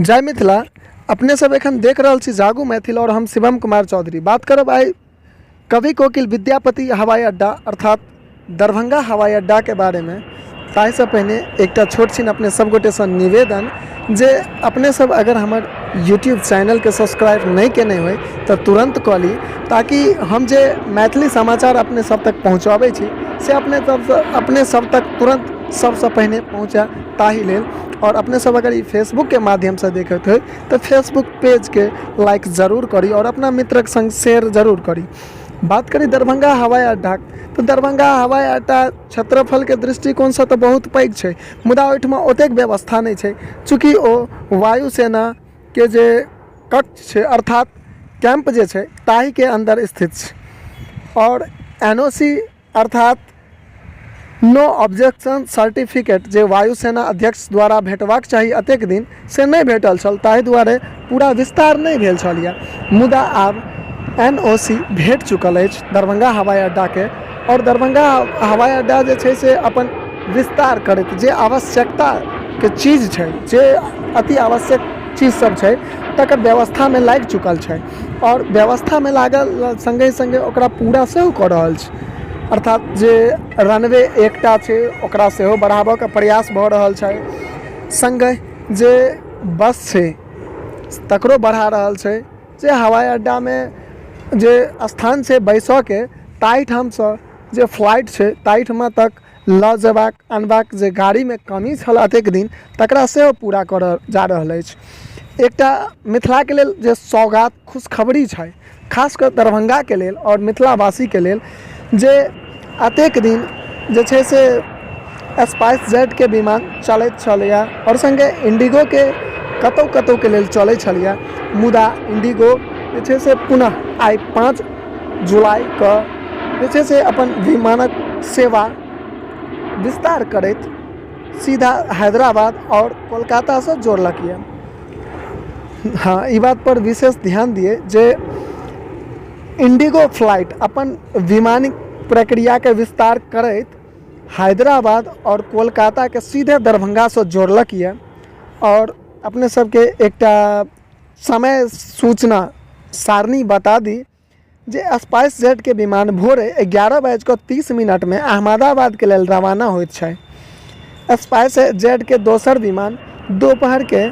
जय मिथिला। अपने सब एखन देख रहल छी जागू मैथिल और हम शिवम कुमार चौधरी। बात करब आइ कवि कोकिल विद्यापति हवाई अड्डा अर्थात दरभंगा हवाई अड्डा के बारे में। ताहिसँ पहिने एकटा छोट छिन अपने सब गोटेसँ निवेदन जे अपने सब अगर हमर यूट्यूब चैनलके सब्सक्राइब नहि केने होइ तऽ तुरन्त कऽ ली, ताकि हम जे मैथिली समाचार अपने सब तक पहुँचबै छी से अपने सब तक तुरन्त सबसँ पहिने पहुँचै ताहि लेल। आओर अपने सब अगर ई फेसबुकके माध्यमसँ देखैत होइ तऽ फेसबुक पेजके लाइक जरूर करी आओर अपना मित्रक सङ्ग शेयर जरूर करी। बात करी दरभंगा हवाई अड्डाके तऽ दरभंगा हवाई अड्डा क्षेत्रफलके दृष्टिकोणसँ तऽ बहुत पैघ छै, मुदा ओहिठमा ओतेक व्यवस्था नहि छै। चूँकि ओ वायुसेनाके जे कक्ष छै अर्थात कैम्प जे छै ताहिके अन्दर स्थित छै आओर एन ओ सी अर्थात नो ऑब्जेक्शन सर्टिफिकेट जे वायुसेना अध्यक्ष द्वारा भेटबाक चाही एतेक दिन से नहि भेटल छल, ताहि दुआरे पूरा विस्तार नहि भेल छल यऽ। मुदा आब एन ओ सी भेट चुकल अछि दरभंगा हवाई अड्डाके आओर दरभंगा हवाई अड्डा जे छै से अपन विस्तार करैत जे आवश्यकताके चीज छै, जे अति आवश्यक चीज सब छै तकर व्यवस्थामे लागि चुकल छै आओर व्यवस्थामे लागल सङ्गे सङ्गे ओकरा पूरा सेहो कऽ रहल छै। अर्थात जे रनवे एकटा छै ओकरा सेहो बढ़ाबऽके प्रयास भऽ रहल छै, सङ्गहि जे बस छै तकरो बढ़ा रहल छै। जे हवाई अड्डामे जे स्थान छै बैसऽके ताहिठामसँ जे फ्लाइट छै ताहिठमा तक लऽ जेबाक अनबाक जे गाड़ीमे कमी छल एतेक दिन तकरा सेहो पूरा करल जा रहल अछि। एकटा मिथिलाके लेल जे सौगात खुशखबरी छै खास कऽ दरभंगाके लेल आओर मिथिलावासीके लेल जे एतेक दिन जे छै से स्पाइस जेटके विमान चलैत छलैए आओर सङ्गे इंडिगोके कतहु कतहुके लेल चलै छलैए, मुदा इंडिगो जे छै से पुनः आइ 5 जुलाइके जे छै से अपन विमानक सेवा विस्तार करैत सीधा हैदराबाद आओर कोलकातासँ जोड़लक यऽ। हँ, ई बातपर विशेष ध्यान दियै जे इंडिगो फ्लाइट अपन विमानिक प्रक्रियाके विस्तार करैत हैदराबाद आओर कोलकाताके सीधे दरभंगासँ जोड़लक यऽ। आओर अपने सबके एकटा समय सूचना सारणी बता दी जे स्पाइस जेटके विमान भोरे 11 बजिकऽ 30 मिनटमे अहमदाबादके लेल रवाना होइत छै। स्पाइस जेटके दोसर विमान दोपहरके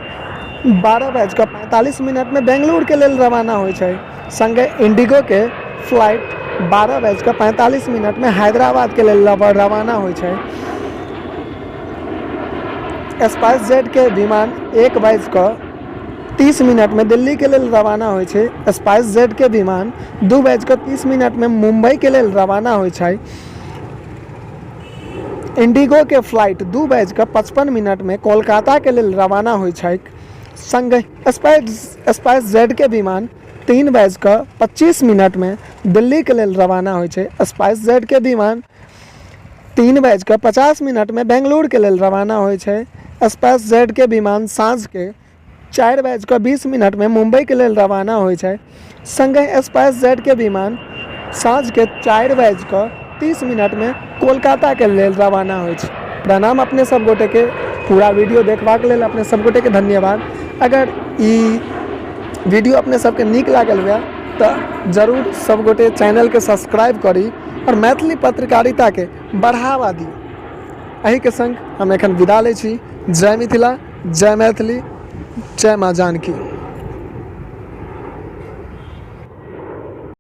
12 बजिकऽ 45 मिनटमे बेंगलुरुके लेल रवाना होइ छै। सङ्गे इंडिगोके फ्लाइट 12 बजिकऽ 45 मिनटमे हैदराबादके लेल रवाना होइ छै। स्पाइस जेटके विमान 1 बजिकऽ 30 मिनटमे दिल्लीके लेल रवाना होइ छै। स्पाइस जेटके विमान 2 बजिकऽ 30 मिनटमे मुम्बईके लेल रवाना होइ छै। इंडिगोके फ्लाइट 2 बजिकऽ 55 मिनटमे कोलकाताके लेल रवाना होइ छै। सङ्गहि स्पाइस जेटके विमान 3 बजिकऽ 25 मिनटमे दिल्लीके लेल रवाना होइ छै। स्पाइस जेटके विमान 3 बजिकऽ 50 मिनटमे बेंगलुरुके लेल रवाना होइ छै। स्पाइस जेटके विमान साँझके 4 बजिकऽ 20 मिनटमे मुम्बईके लेल रवाना होइ छै। सङ्गहि स्पाइस जेटके विमान साँझके 4 बजिकऽ 30 मिनटमे कोलकाताके लेल रवाना होइ छै। प्रणाम अपने सब गोटेके। पूरा वीडियो देखबाक लेल अपने सब गोटेके धन्यवाद। अगर ई वीडियो अपने सबके नीक लागल हुए तऽ जरूर सब गोटे चैनलके सब्सक्राइब करी आओर मैथिली पत्रकारिताके बढ़ावा दी। एहिके सङ्ग हम एखन विदा लै छी। जय मिथिला, जय मैथिली, जय माँ जानकी।